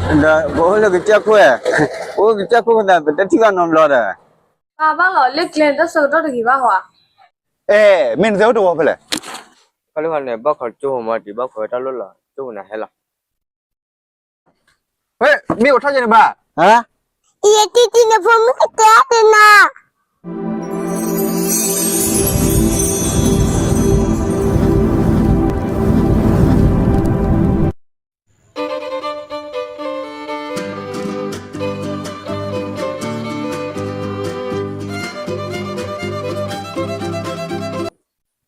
ဒီးပအိၣ်လၢကစၢၢ်ခိၣ်, ပအိၣ်ကစၢၢ်ခိၣ်သတး ပတထံၣ်ဘၣ်နီတဘျီဒီး, ပဘၣ်လီၤလၢကျဲတၢ်ဆၢကတီၢ်တဂ့ၤဘၣ်ဟီဧါ. အဲ, မ့ၢ်နသဲအိၣ်တဝီဖဲလဲၣ်. ခီလၢခီန့ၣ် ဘၣ်ခိးကၠိဖိမီၤတံၢ် ဘၣ်ခိးဝဲတၢ်လိၣ်လီၤ ကၠိဖိနၤဟဲလီၤ. ဝဲ, မ့ၢ်အိၣ်ထီၣ်ကဲန့ၣ်ဘၣ်. ယတံတံနဖိမုၣ်ကတဲတနၤ.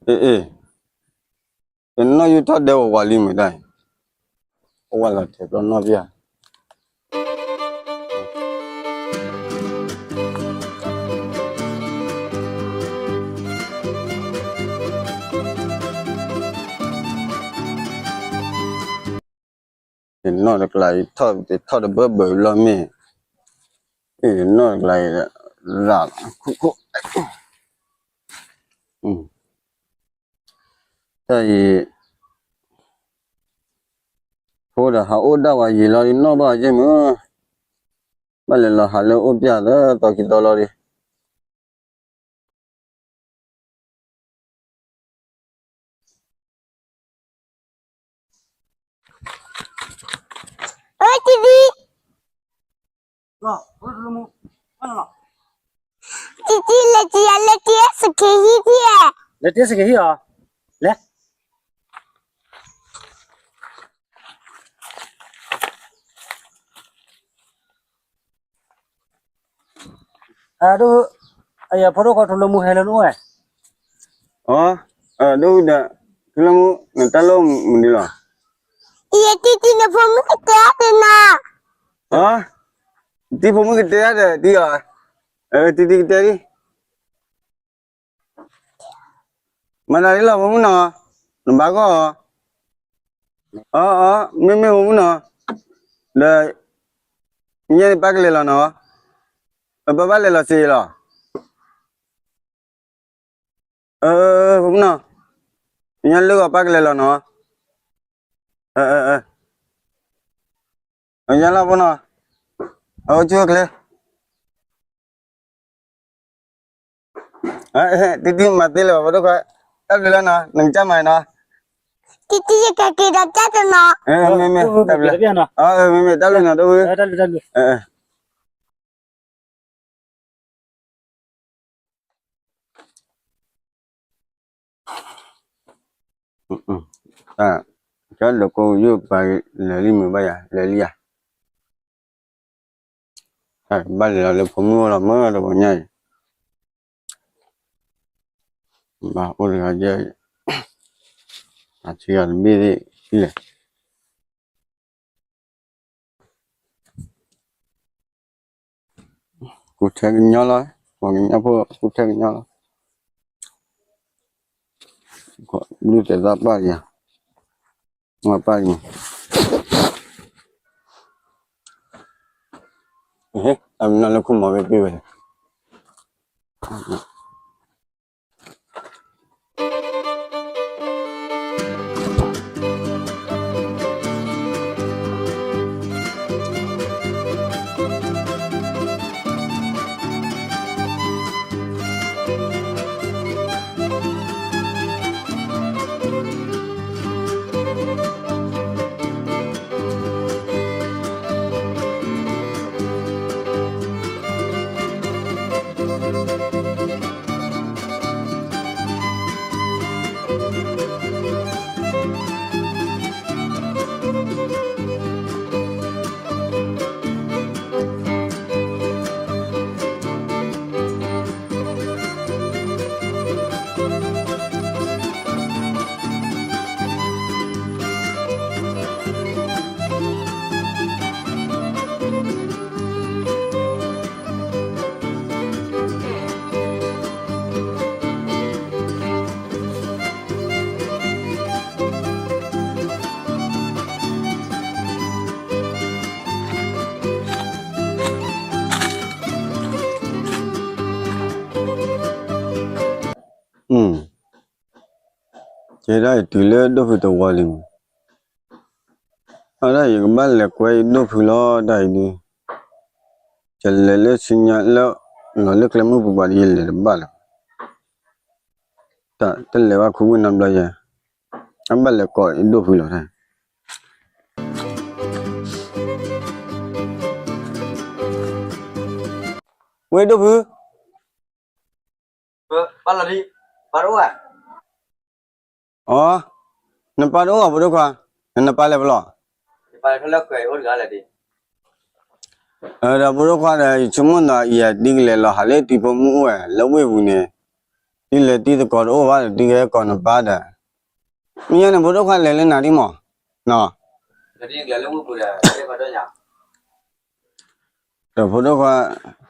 အ့ အ့ တနီၣ်ယူၢ်ထီၣ်ဒဲဝဲဝးလံမ့ၢ်ဒၣ်အံၤ, အိၣ်ဝဲလီၤထဲးဘျီနီၣ်ပျၢ်. ယနီၣ်တကျါအံၤထီၣ် တထီၣ်တဘၢဘၢလီၤမ့ၢ်, ယနီၣ်တကျါအံၤ, ရၣ်လီၤခိၣ်ခိၣ်, တၢ်အံၤ, ဖိဒီးဟးအိၣ်ဒၣ်ဝဲယံာ်လီၤဒ်နီၣ်ဘၣ်အီၤက့မုၢ်, ဘၣ်လဲၤလီၤဟးလၢအိၣ်ပျၢ်လၢသီခံသီလီၤဒ် တံတံ, တံတံ လဲၤက့ၤယၤ လဲၤက့ၤစက့ၤဟံၣ်ဧါ, လဲၤ အဒိ, အယဖိဒိၣ်ဃီထူလၢမူဟဲလၢနအိၣ်ဝဲ, အဒိဒီး, ထူလၢမူ နတၢ်လိၣ်မနုၤလီၤ, ယတံတံနဖိမုၣ်ကတဲတနၤ, တံဖိမုၣ်ကတဲတၢ်ဒီးတံအီၤ, တံတံကတဲဒ် မၤသးဒ်လီၤ ဖိမုၣ်နီၤ, နဘၣ်ဂီၢ်အီၤ, အ အ မ့မ့ၢ်ဖိမုၣ်နီၤ, ဒီး, ညါန့ၣ်ပၢ်ကလဲၤလီၤနီၤ, ပၢ်ဘၣ်လဲၤလီၤစ့လီၤ, အ ဖိမုၣ်နီၤ, ညါလၢဂီၤပၢ်ကလဲၤလီၤနီၤ, အ ညါလီၤဖိနီၤ, အအိၣ်ဆူၣ်အိၣ်ချ့ တံတံမၤသ့လၢၤဘၣ် ဖိဒိၣ်ခွါ, တၢ်ဘျုးလီၤနီၤ နကစၢ်မၤနီၤ, တံတံယကက့ၤဒီးတၢ်တနီၤ, မ့မ့ၢ်, မ့မ့ၢ်တၢ်ဘျုးနီၤ တၢ်ဘျုးနီၤ တၢ်ဘျုး တၢ်ဒိးကိးယိၣ်ပာ်လဲၤလံမုာ်ဘၣ်ယၤ လဲၤလံယၤ, ဘၣ်လဲၤလီၤလၢဖိမုၣ်အိၣ်လီၤမၢတဘျီညါအံၤ, ဘၣ်အိၣ်တဂၤယဲၢ်, အဆံဂၤတဘ့ၣ်သ့ၣ်လဲၣ် ကူထဲကညီလီၤ, ပှၤကညီဖိကူထဲကညီလီၤ, ဘုၣ်တဲသးပၢ်ယၤ, ပၢ်ယၤ, အမနုၤလၢခိၣ်မီၤဘ့ၣ်ဘ့ၣ်ဝဲလဲၣ် ကဲဒၣ်အံၤတုၤလၢဒိၣ်ဖုတဝီလံမး, အဒၣ်ယကဘၣ်လဲၤကွဲယဒိၣ်ဖုလီၤ တၢ်အံၤဒုး, ယလဲၤလၢဆူညါလၢ လီၤလၢကျဲမုၢ်ပူၤဘၣ်ဒီး ယလဲၤတဘၣ်လၢၤ, တၢ်တလဲၤဘၣ်ခူဝ့ၢ်နီတဘျီယဲ, အဘၣ်လဲၤကိးယဒိၣ်ဖုလီၤ. ဝ့ၢ်ဒိၣ်ဖု, ပၢ်လီၤဒံး, ပၢ်တအိၣ်ဧါ. အီ, နပၢ်တအိၣ်ဧါ ဖိဒိၣ်ခွါ, နနပၢ်လဲၤဖဲလဲၣ်. နပၢ်လဲၤထီၣ်လၢကွဲးအိၣ်တဂၤလဲၣ်ဒံး. ဒီးဖိဒိၣ်ခွါဒီး ယဆိကမိၣ်သးအံၤ တံၤကလဲၤလီၤဟးလၢတံၤဖိမုၣ်အိၣ်ဝဲ လၢဝ့ၢ်ပူၤန့ၣ်, တံၤလဲၤတံၤသကိးတအိၣ်ဘၣ်ဒီး တံၤကဟဲကိးနပၢ်ဒီး, မ့ၢ်ညါန့ၣ် ဖိဒိၣ်ခွါလဲၤလၢနၤဒံးမး, နီၤ ဒီးဖိဒိၣ်ခွါ,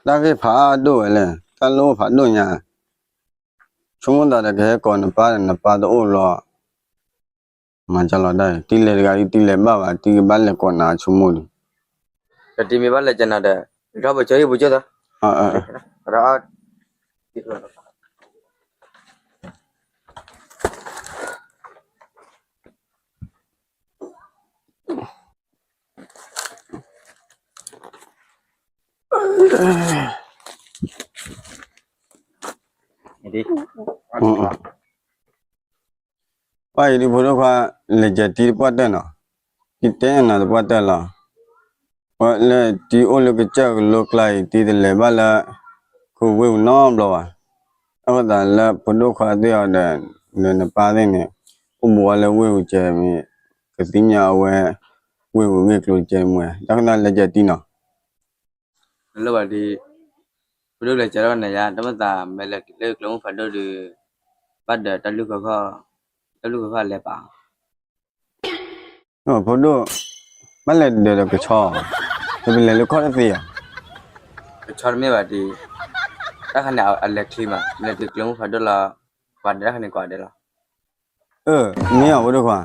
တၢ်ဂ့ၢ်ဖးဒိၣ်ဝဲလဲၣ်, တၢ်လိၣ်ဖးဒိၣ်ညါ, ဆိကမိၣ်သးဒီးကဟဲကိးနပၢ်ဒီး နပၢ်တအိၣ်လီၤ, မၤကလီၤဒၣ်, တံၤလဲၤတဂၤဒ် တံၤလဲၤဘၣ်ဘၣ် တံၤကဘၣ်လဲၤကိးနၤဆိကမိၣ်ဒီး, ဒီးတံၤမ့ၢ်ဘၣ်လဲၤကနၤဒီး, ထီၣ်ပကၠီဟံၣ်ပကၠီသၢ ဒီး ပှၤအံၤဒ်ဖိဒိၣ်ခွါ, လဲၤကဲတံၤတပှၢ်တၢၢ်နီၤ, တံၤတဲနၤတပှၢ်တၢၢ်လီၤ, ပှၤလၢတံၤအိၣ်လၢကစၢၢ်ကလိကျါအံၤ တံၤတလဲၤဘၣ်လၢ ခူဝ့ၢ်ပူၤနီတဘျီဘၣ်, အဃိသတးလၢဖိဒိၣ်ခွါသ့ၣ်အီၤဒီး နပၢ်သ့ၣ်န့ၣ် အိၣ်ဘူးအီၤလၢဝ့ၢ်ပူၤကဲမ့ၢ် ကသ့ၣ်ညါအဝဲ ဝ့ၢ်ပူၤဂ့ၢ်ကျိၤကဲမ့ၢ် တၢ်ဃိသတးလဲၤကဲတံၤနီၤ လၢဘၣ်ဒံး, ဖိဒိၣ်လဲၤကဲထီၣ်နၤယါ တၢ်မ့ၢ်သးမ့ၢ်လဲၤလၢကျဲမုၢ်ဖးဒိၣ်ဒီး, ဘၣ်ဒီးတၢ်လူၢ်ခီၣ်ခီၣ်, တၢ်လူၢ်ခီၣ်ခီၣ်လဲၤပာ်အီၤ, ဖိဒိၣ်, ဘၣ်လဲၤဒီးဒီးကဆီ, ပလဲၤလၢခီၣ်တသ့ဧါ, ကဆီတမ့ၢ်ဘၣ်ဒံး, တၢ်ခါန့ၣ်အလဲၤချ့မး မ့ၢ်လဲၤတုၤကျဲမုၢ်ဖးဒိၣ်လီၤ, ပှၤဒီးတၢ်ခါန့ၣ်ကွၢ်ဒဲးလီၤ အၢ, မ့ၢ်အီၤဖိဒိၣ်ခွါ,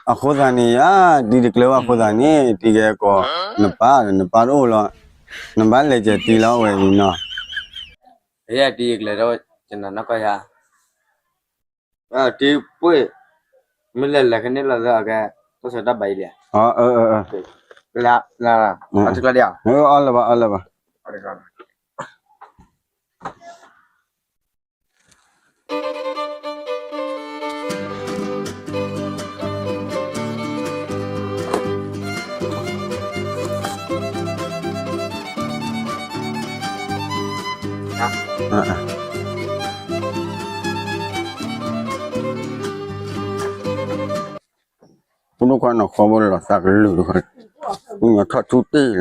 အဃိသတးန့ၣ်ယါ, တံၤတကျၢၤဘၣ်အဃိသတးန့ၣ် တံၤကဲကိး, နပၢ်ဒီးနပၢ်တအိၣ်လီၤ, နဘၣ်လဲၤကဲတံၤလီၤဝဲအံၤနီၤ, ယတံၤကျဲၤဒီး, ကနၤနီၢ်ကီၢ်ယါ, တံၤပှ့ၢ်, မ့ၢ်လဲၤလဲၤကန့ၢ်လီၤသၢအကဲ, တၢ်ဆၢတၢ်ဘၣ်အံၤလံ, အၢ, အၢ, အၢ, လၢ, လၢ, အီလၢၤဘၣ် အီလၢၤဘၣ် ဖိဒိၣ်ခွါန့ၣ် ဃီဘိလီၤသးကလုာ်တခီ, ပညီထီၣ်ထူတ့ၢ်လီၤ,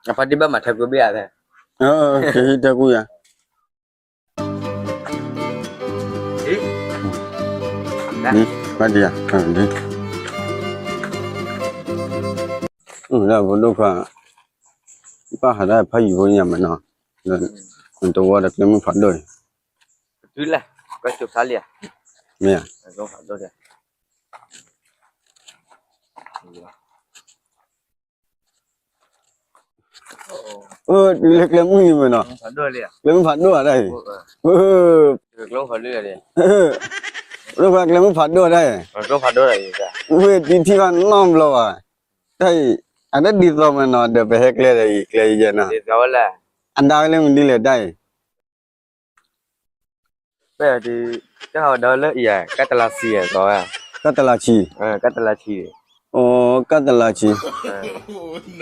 အဖါတံၢ်ဘၣ်မၤထဲကူဘ့ၣ်ဧါ, ကဟံးတဲကူယၤ ဘၣ်ဒံးဧါ, ဖိဒိၣ်ခွါ, ဘၣ်ဟးဒၣ်ဖးယံၤဖိညါမးနီၤ, နတဝီဒီးကျဲမုၢ်ဖးဒိၣ်အံၤ, မ့ၢ်ဧါ, အၢ တုၤလၢကျဲမုၢ်လံမ့ၢ်နီၤ, ကျဲမုၢ်ဖးဒိၣ်ဧါဒၣ်အံၤ, အၢ, ဖိဒိၣ်ခွါ ကျဲမုၢ်ဖးဒိၣ်ဒၣ်အံၤ, ဝ့ၢ်တံၤထံၣ်ဘၣ်နီတဘျီဘၣ်, တၢ်အံၤ, အတၢ်ဒ်သိးမ့ၢ်နီၤ ဒီးပဟဲကျဲဒီးအံၤကျဲယဲနီၤ, အဒါဝဲလၢမနုၤလဲၣ်တၢ်အံၤ ပဒီး, တၢ်ဟးဒီးလၢအံၤဧါ, ကၢ်တလါဆံဧါ, ကၢ်တလါဆံ, ကၢ်တလါဆံ, အိ ကၢ်တလါဆံ,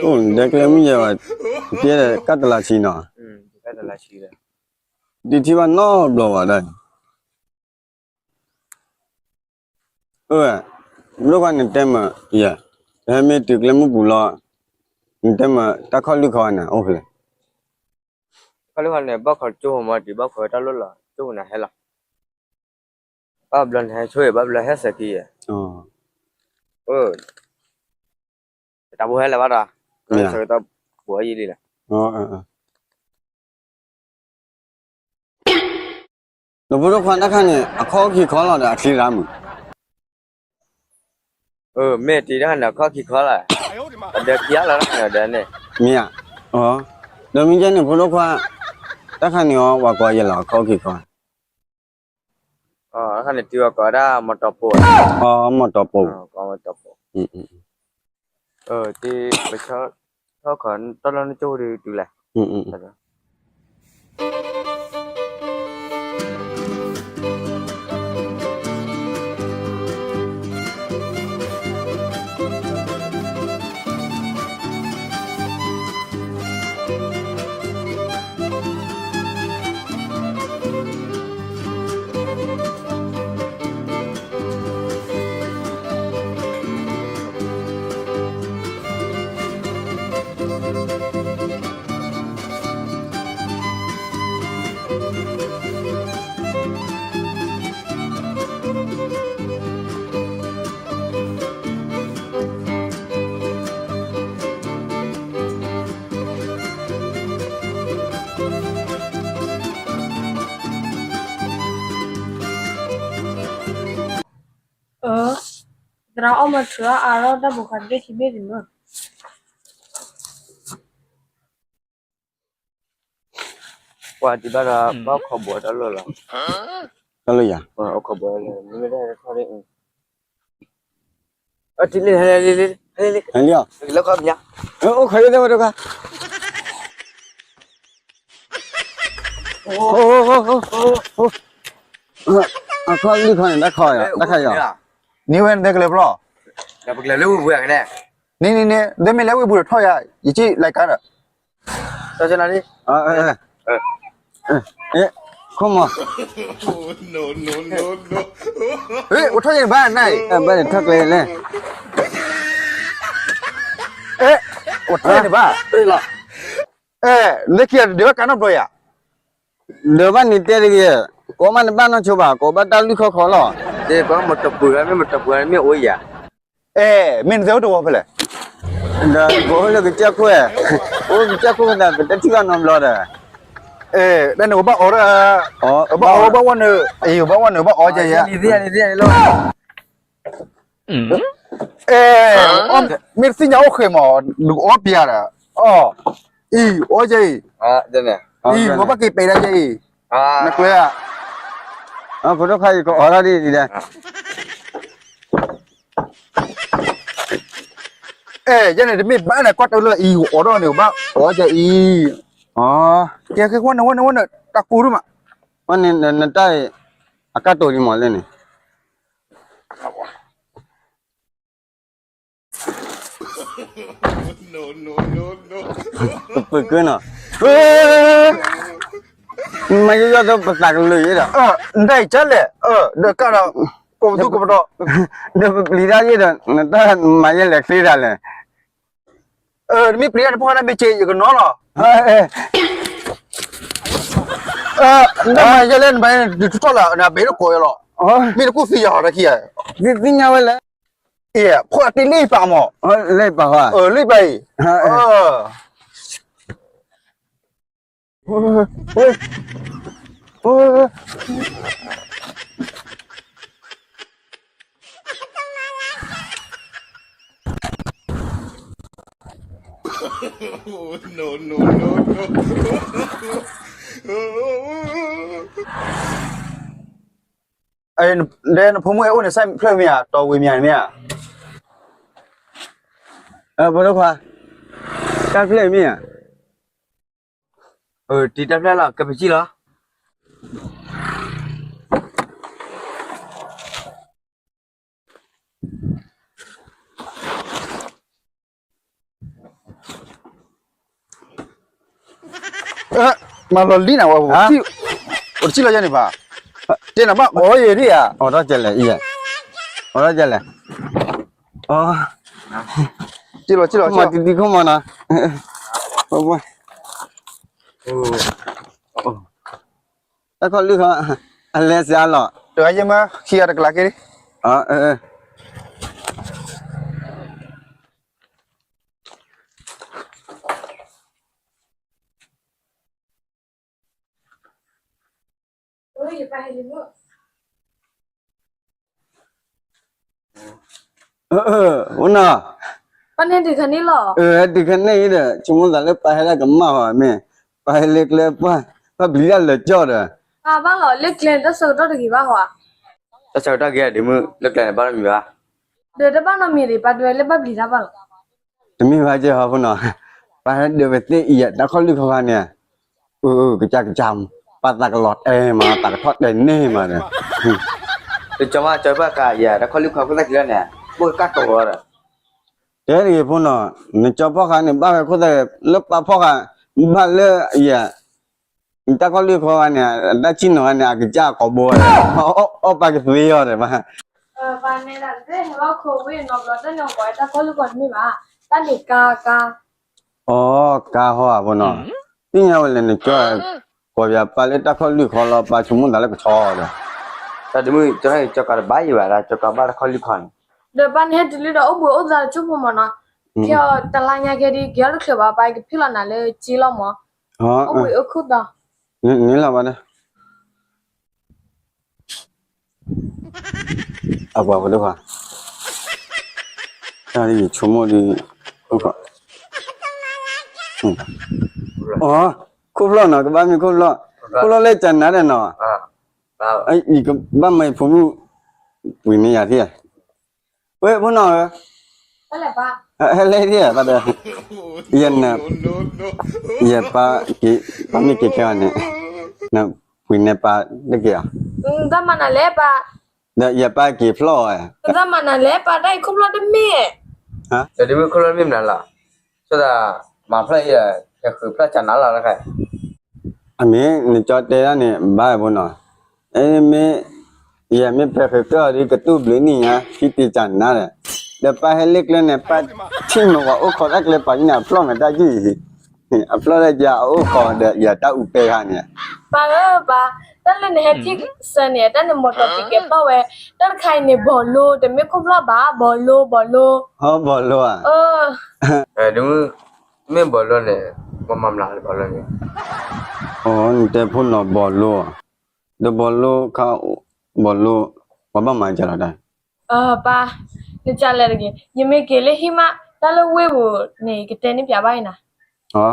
အိ နတဲကျဲမုၢ်ယဲဘၣ်, ကဲဒီးကၢ်တလါဆံနီၤ, ဒ်ထံၣ်ဘၣ်နီတဘျီဘၣ်ဒၣ်, အၢ, မ့ၢ်ဒိၣ်ခွါနတဲမ့ၢ်ယဲ, ပဟဲမ့ၢ်တုၤကျဲမုၢ်ပူၤလီၤ, နတဲမ့ၢ်တၢ်ခီၣ်လွံၢ်ခီန့ၣ် အိၣ်ဖဲလဲၣ် ခီၣ်လွံၢ်ခီန့ၣ် ဘၣ်ခိးကၠိဖိမ့ၢ်တုၤဘၣ်ခိးဝဲတၢ်လိၣ်လီၤ ကၠိဖိန့ၣ်ဟဲလီၤ, ဘၣ်ဘျီန့ၣ်ဟဲဆိ ဘၣ်ဘျီဟဲစဲးခံယဲ, တၢ်ဖိဟဲလၢၤဘၣ်ဒီး, ဆၢကတီၢ်ပှဲၤယံာ်လံလီၤ နဖိဒိၣ်ခွါတၢ်ခါန့ၣ် အခီၣ်ခံခီလီၤဒီးအချံရါမုၢ်, မ့ၢ်တံၤတၢ်ခါန့ၣ် အခီၣ်ခံခီလီၤ, အဒၢခံဂၤလီၤတၢ်ခါန့ၣ်ဒီးန့ၣ်, မ့ၢ်ဧါ, ဒီးမ့ၢ်ကဲန့ၣ်ဖိဒိၣ်ခွါ, တၢ်ခါန့ၣ်အီၤ ပှၤကိးယဲလီၤအခီၣ်ခံခီ အခါန့ၣ်တုၤအီၤကိးဒၣ်မီၢ်တီၢ်ပိၢ်, မီၢ်တီၢ်ပိၢ်, မီၢ်တီၢ်ပိၢ်, ထီၣ်ခီၣ်တၢ်လီၢ်န့ၣ်ကၠိဒုးတုၤလဲၣ်. သရၣ်အီၣ်မၤထုးအါအါထီၣ်တၢ်ဘိးခါတဘ့ၣ်ခံဘ့ၣ်ဒံးမ့ၢ် ပှၤတံၤဘၣ်ဒီး ဘၣ်အိၣ်ခိးဘိးတၢ်လီၢ်လီၤ. တၢ်လီၢ်ယၤ, အိၣ်ခိးဘိးလၢ မ့ၢ်ဝဲဒၣ်ထီၣ်ဒ်အံၤ, လံလံ, လံလံ, အိၣ်ခိးယဲၢ်တဲဝဲတခါ, အခီၣ်လံခီန့ၣ် တၢ်ခီယၤ, တၢ်ခီယၤ, န့ၢ်ဝဲနတဲကလၢၤပျီ, န့ၣ်န့ၣ်န့ၣ် ဒ်မ့ၢ်လၢဝံၤဘူးဒီးထီၣ်ယၤ, ယကံၣ်လဲၤကါဒီး ခိၣ်မီၤ, အိၣ်ထီၣ်ယဲၢ်ဘၣ်နၤ, ဘၣ်န့ၣ်ထီၣ်ကျဲလဲၣ်, အိၣ်ထီၣ်ယဲၢ်ဘၣ်, နခံဂၤတဒုးဘၣ်ကါနီတဘျီယၤ, ဒုးဘၣ်န့ၣ်တဲတဂ့ၤ, ကိးမးနဘၣ်နီၢ်ဆိဘၣ် ကိးဘၣ်တၢ်လွံၢ်ခီခီလီၤ, မီၢ်တပှဲၤမ့ၢ်မီၢ်တပှဲၤမ့ၢ်အိၣ်ယၤ အဲ မ့ၢ်နသဲအိၣ်တဝီဖဲလဲၣ်, ဒီးပအိၣ်လၢကစၢၢ်ခိၣ်, အိၣ်ကစၢၢ်ခိၣ်သး ပတထံၣ်ဘၣ်နီတဘျီဒီး, အဲ တၢ်န့ၣ် ဝဲဘၣ်အီၣ်ဒီး, ဘၣ်အီၣ်ဘၣ်ဝဲနုာ်, အံၤ ဝဲဘၣ်ဝဲနုာ် ဘၣ်အီၣ်ကဲယဲ, အဲ မ့ၢ်တသ့ၣ်ညါအိၣ်ဃဲမး နကအီၣ်ပျါဒီး, အီၣ်, အံၤ အီၣ်ကဲအံၤ, အံၤ ဝဲဘၣ်က့ၤပဲာ်ဒၣ်ကဲအံၤ, နကျဲဧါ, ဖိဒိၣ်ခါအံၤ ကအီၣ်ထီၣ်ဒ်အံၤဒီး အဲ ယဲန့ၣ် တမ့ၢ်ဘၣ်န့ၣ် ကွၢ်တလၢအံၤ အိၣ်ဒီးန့ၣ် ဘၣ်အိၣ်ကဲအံၤ, ကဲ ကဲ ဝဲန့ၣ် ဝဲန့ၣ် ဝဲန့ၣ် တၢ်ကူဒိၣ်မး, ဝဲန့ၣ် နတၢ်အံၤ အကၢ်တိၤလံမးလၢန့ၣ် ပကနီၤ, မ့ၢ်ယီၢ်ယီၢ်ဒီးပသးကလၢာ်ယဲဒီး, နတၢ်အံၤကၢ်လဲၣ်, ဒီးကၢ်ဒီး ကိးပသူကိးပဒီး, ဒီးပပျံၤတၢ်ယဲဒီး နတၢ်မၤယဲလဲၤချ့တၢ်လဲၣ်, နမ့ၢ်ပျံၤတၢ်န့ၣ် ဖိၣ်ဃာ်နဘ့ၣ်က့ၤ ယကနီၤလီၤ, နတၢ်မၤယဲလဲၣ် နဘၣ်ဒုးထီၣ်လၢ နဘ့ၣ်တကိးယလီၤ, မ့ၢ်နကူၣ်သံယၤဟီတၢ်ခံဂၤ, သ့ၣ်ညါဝဲလဲၣ်, ဖိၣ်ဃာ်တ့လၢပာ်မး, လၢပာ်, လၢပာ်အံၤ, ဒီးနဖိမုၣ်အဲၣ်အိၣ်န့ၣ် စၢ်ဖျၢၣ်မ့ၢ်ဧါ, တီဝ့ၤမ့ၢ်ဧါ, ဖိဒိၣ်ခွါ, တၢ်ဖျၢၣ်မ့ၢ်ဧါ, တံၤတၢ်ဖျၢၣ်လီၤ ကပစံၣ်လီၤ. မၤလီၤလံနၤဝဲ, အိၣ်တစံၣ်လီၤယဲန့ၣ်ဘၣ်, တဲနၤဘၣ်အီၣ်ယဲဒ်ဧါ, အိၣ်ထီၣ်ကဲလဲၣ်အံၤ, အိၣ်ထီၣ်ကဲလဲၣ်, စံၣ်လီၤစံၣ်လီၤ, မၤတံၤတံၤခိၣ်မးနီၤ, တၢ်ခီၣ်လွံၢ်ခီ, အလဲစှၤလီၤ, တဂၤယဲမ့ၢ်ခံဂၤတကလးက့ၤလံ. ဝဲနီၤ, ပၢ်န့ၣ်ဒုးခါန့ၣ်လီၤ, ဒုးခါန့ၣ်အံၤဒီး ဆိကမိၣ်သးလၢပၢ်ဟဲဒၣ်ကမၣ်ဟီမ့ၢ်, ပၢ်ဟဲလၢကျဲပှၢ်, ပၢ်ပျံၤဒၣ်လၢာ်ကၠီၣ်ဒီး, ပၢ်ဘၣ်လီၤလၢကျဲတၢ်ဆၢကတီၢ်တဂ့ၤဘၣ်ဟီဧါ, တၢ်ဆၢကတီၢ်ဂ့ၤ ဒ့မုၣ် လၢကျဲန့ၣ် ဘၣ်နီတမံၤဘၣ်. ဒီးတဘၣ်နီတမံၤဒံး ပၢ်တဲဝဲလၢဘၣ်ပျံၤတၢ်ဘၣ်လီၤ. တမ့ၢ်ဘၣ်ကဲဟီဖိနီၤ, ပၢ်ဒၢးဝဲသ့ၣ်အံၤယဲ တၢ်ခီၣ်လွံၢ်ခီခါန့ၣ်, အၢ ကစၢ်ကစၢ်, ပၢ်သးကလီၤတဲမး သးကထီၣ်တဲန့ၢ်မးဒီး, တကၠီမး ကၠီဘၣ်ဃးယဲ တၢ်ခီၣ်လွံၢ်ခီခိၣ်သၣ်ခံလၢန့ၣ်, ဘၣ်ကကၢ်ကဝီၤဒီး, တဲတဂ့ၤဖိနီၤ, နကၠီဖီၣ်ဃာ်န့ၣ် ဘၣ်ဝဲခိၣ်သၣ် လၢပၢ်ဖီၣ်ဃာ်, ဘၣ်လၢယဲ တၢ်ခီၣ်လွံၢ်ခီဂၤန့ၣ် တၢ်ဆံၣ်နီၤဂၤန့ၣ် အကစၢ်ကိးဘိဝဲ, အီၣ်ပၢ်ကသ့အီၤဒီးဘၣ်. ပၢ်န့ၣ်ဒၣ်တသ့ၣ်ဟဲဘၣ်ခိၣ်ဝံၤနီတဘျီ တၢ်န့ၣ်ပှၤတၢ်ခီၣ်လွံၢ်ခီတမ့ၢ်ဘၣ်, တၢ်န့ၣ်ကါကါ. အိ ကါဟီဧါဖိနီၤ, သ့ၣ်ညါဝဲလဲၣ်နကၠီ, ကိးပၠးပၢ်လၢတၢ်ခီၣ်လွံၢ်ခီလီၤ ပၢ်ဆိကမိၣ်သးလၢကဆီဒီး, တၢ်ဒ့မုၣ် ကၠီကးတဘၣ်ယံၤဘၣ်ဒၣ် ကၠီကးဘၣ်တၢ်ခီၣ်လွံၢ်ခီန့ၣ်, ဒီးပၢ်န့ၣ်ဟဲတုၤလံဒီးအိၣ်ဘှံးအိၣ်သါတကၠိဖိမးနီၤ, ခဲအံၤတလါညါကဲဒ် က့ၤအီၣ်တချုးဘၣ် ပၢ်ကဖံးလီၤနၤလၢကၠ့လီၤမး, အိၣ်ဘှံးအိၣ်ခိၣ်သီ, န့ၣ်လီၤဘၣ်ဒီး အပှၤဖိဒိၣ်ခွါ, တၢ်ဒ်ယဆိကမိၣ်ဒ်, အိၣ်ခိၣ်, အိ ခိၣ်ဖျီၣ်နီၤ ကဘၣ်မ့ၢ်ခိၣ်ဖျီၣ်, ခိၣ်ဖျီၣ်လၢကၠးနါဒီးနီၤ, ယကဘၣ်မၤယဖိမုၣ်, ပှ့ၤန့ၢ်ယၤထံၣ်, ဝဲဖိနီၤဧၢ, ဟဲလဲၣ်ထံၣ်, ယဲန, ယဲပၢ်, ပၢ်မ့ၢ်က့ၤခဲအံၤန့ၣ်, ပှ့ၤန့ၢ်ပၢ်တက့ၢ်ဧါ, တၢ်မၤနၤလဲၣ်ပၢ်, ဒီးယဲပၢ်က့ၤဖျီၣ်ဝဲ, တၢ်မၤနၤလဲၣ်ပၢ် တၢ်အံၤခိၣ်ဖျီၣ်တမ့ၢ်, တၢ်ဒ့မုၣ်ခိၣ်ဖျီၣ်တမ့ၢ်မနုၤလီၤ, ဆိသး, မၤဖျီၣ်အံၤ, ကဃုဖျီၣ်ကၠးနါလီၤတခါ, အမ့ၢ်နကၠီတဲဒၣ်န့ၣ် ဘၣ်ဝဲဖိနီၤ, မ့ၢ်, ယဲမ့ၢ်ပဲာ်ဃုာ်ကၢၢ်အီၤဒ်ကတူၢ်ဘျုးနံၣ်ညါ ဖံတ့ၢ်ကၠးနါဒီး, ဒီးပၢ်ဟဲလ့ကျဲန့ၣ် ပၢ်ထံၣ်မ့ၢ်ပှၤအိၣ်ခိးတၢ်ကျဲပာ်န့ၣ် အဖျီၣ်မ့ၢ်တၢ်ယုၢ်အံၤ, အဖျီၣ်လၢကၠးအအိၣ်ခိးဒီးယဲတၢ်အူပဲခါန့ၣ်, ပၢ်ဧၢပၢ်, တၢ်လၢနဟဲထံၣ်စၢၤန့ၣ် တၢ်န့ၣ်မီၤတီၤတံၢ်ကဲၤပျီၢ်ဝဲ, တၢ်တခါအံၤန့ၣ် ဘီလိ တမ့ၢ်ခိၣ်ဖျီၣ်ဘၣ် ဘီလိ ဘီလိ, ဘီလိဧါ, မ့ၢ်ဘီလိန့ၣ်, နတဲဖိနီၤဘီလိ, ဒီးဘီလိခါ, ဘီလိ, ပှၤဘၣ်မၤကလီၤတၢ်, ပၢ်, နကလဲၤတဂ့ၤ ယမ့ၢ်က့ၤလၢဟံၣ်မး တၢ်လၢဝ့ၢ်ပူၤန့ၣ် ကတဲန့ၢ်ပၠးဘၣ်အံၤနၤ,